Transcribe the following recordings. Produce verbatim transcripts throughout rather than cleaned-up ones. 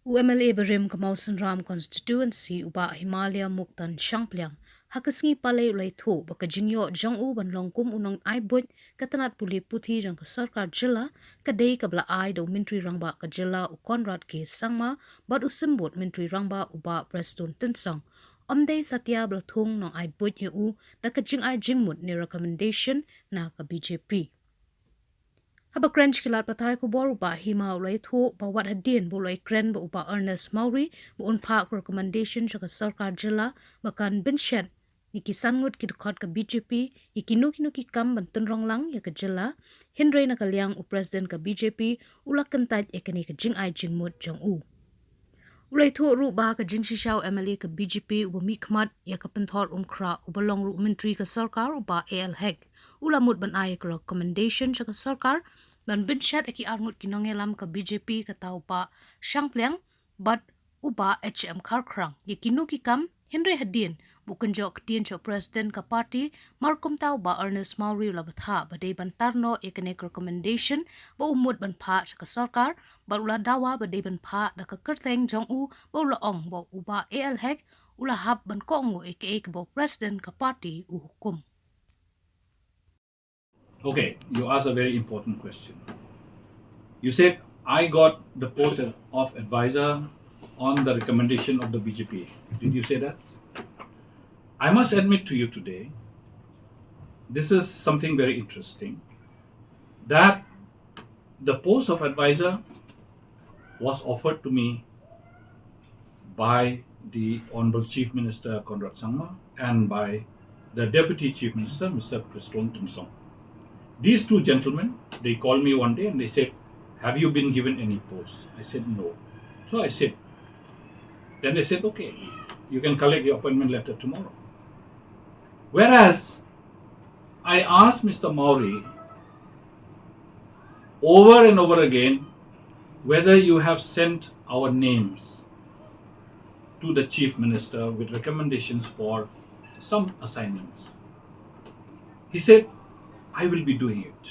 U M L A barim ka Mawsynram Constituency, u Bah Himalaya Muktan Shangpliang, ha ka sngi Palei u la ïathuh ba ka jingïoh jong u ban long kum u nongai buit ka tnat pule puthi jong ka sorkar jylla ka dei kaba la ai da u Myntri Rangbah ka jylla u Conrad K Sangma bad u Symbud Myntri Rangbah u Bah Prestone Tynsong. Ym dei satia ba la thung nongai buit ïa u da ka jingai jingmut ne recommendation na ka B J P. Haba kren sha ki lad pathai khubor, u Bah Hima u la ïathuh ba wat hadien ba u la ïakren bad u Bah Ernest Mawrie ba un phah ka recommendation sha ka sorkar jylla ba kan bynshet ïa ki san ngut ki dkhot ka B J P ïa kino kino ki kam ban tynrong lang ïa ka jylla, hynrei na ka liang u President ka B J P u la kyntait ïa kane ka jingai jingmut jong u. U la ïathuh ruh ba ka jingshisha u M L A ka B J P uba mihkhmat ïa ka pynthor umkhrah uba long ruh u Myntri ka sorkar u Bah A L Hek u la mut ban ai ïa ka recommendation sha ka sorkar ban bynshet ïa ki arngut ki nongïalam ka B J P, kata u Bah Shangpliang bad u Bah H M Kharkrang ïa kino ki kam, hynrei hadien ba u kynjoh ktien sha u President ka party, mar kumta u Bah Ernest Mawrie u la bthah ba dei ban tar noh ïa kane ka recommendation ba u mut ban phah sha ka sorkar, bad u la dawa ba dei ban phah da ka kyrteng jong u, bad u la ong ba u Bah A L Hek u la hap ban kohnguh ïa kaei kaba u President ka party u hukum. Okay, you asked a very important question. You said, "I got the post of advisor on the recommendation of the B J P." Did you say that? I must admit to you today, this is something very interesting, that the post of advisor was offered to me by the Honorable Chief Minister Conrad Sangma and by the Deputy Chief Minister, Mister Prestone Tynsong. These two gentlemen, they called me one day and they said, "Have you been given any post?" I said, "No." So I said, then they said, "Okay, you can collect your appointment letter tomorrow." Whereas I asked Mister Mawrie over and over again whether you have sent our names to the Chief Minister with recommendations for some assignments. He said, "I will be doing it."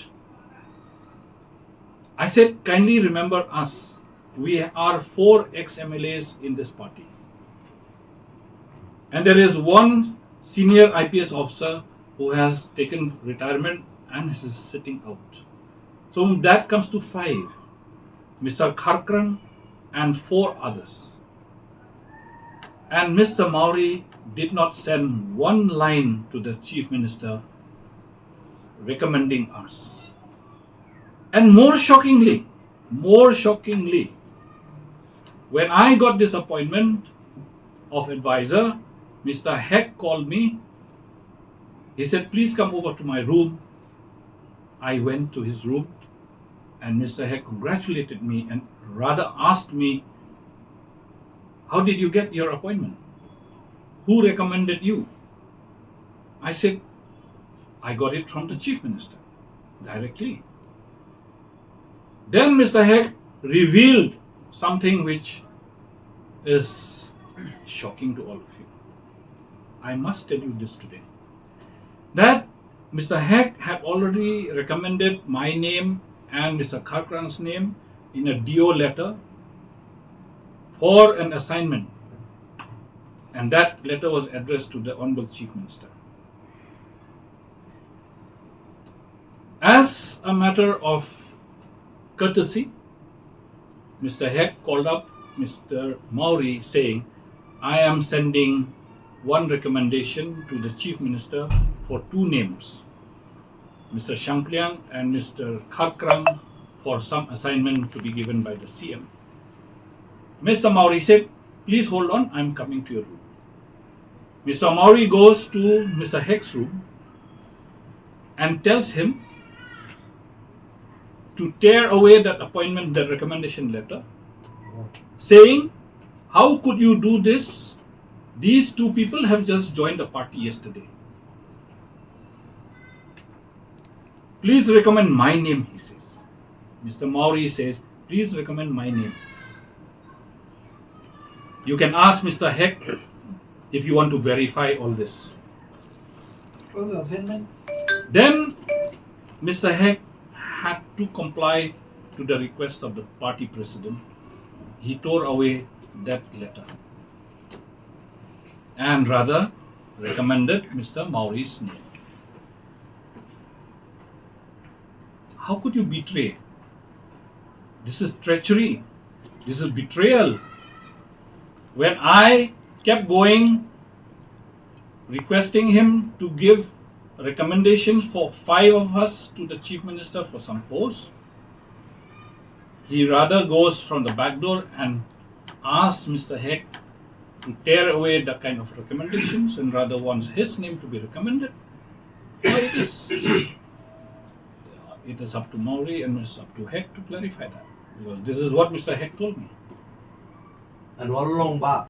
I said, "Kindly remember us. We are four ex-M L As in this party. And there is one senior I P S officer who has taken retirement and is sitting out. So that comes to five. Mister Kharkrang and four others." And Mister Mawrie did not send one line to the Chief Minister recommending us. And more shockingly, more shockingly, when I got this appointment of advisor, Mister Hek called me. He said, "Please come over to my room." I went to his room, and Mister Hek congratulated me and rather asked me, "How did you get your appointment? Who recommended you?" I said, "I got it from the Chief Minister directly." Then Mister Hek revealed something which is shocking to all of you. I must tell you this today, that Mister Hek had already recommended my name and Mister Kharkrang's name in a D O letter for an assignment, and that letter was addressed to the Honorable Chief Minister. As a matter of courtesy, Mister Hek called up Mister Mawrie saying, "I am sending one recommendation to the Chief Minister for two names, Mister Shangpliang and Mister Kharkrang, for some assignment to be given by the C M." Mister Mawrie said, "Please hold on, I'm coming to your room." Mister Mawrie goes to Mister Hek's room and tells him to tear away that appointment, that recommendation letter, saying, "How could you do this? These two people have just joined the party yesterday. Please recommend my name," he says. Mister Mawrie says, "Please recommend my name." You can ask Mister Hek if you want to verify all this. What was the assignment? Then Mister Hek had to comply to the request of the party president He tore away that letter and rather recommended Mister Mawrie's name. How could you betray? This is treachery. This is betrayal. When I kept going, requesting him to give recommendations for five of us to the Chief Minister for some posts, he rather goes from the back door and asks Mister Hek to tear away that kind of recommendations and rather wants his name to be recommended. Well, it is, it is up to Mawrie and it's up to Hek to clarify that. Because this is what Mister Hek told me. And all along ba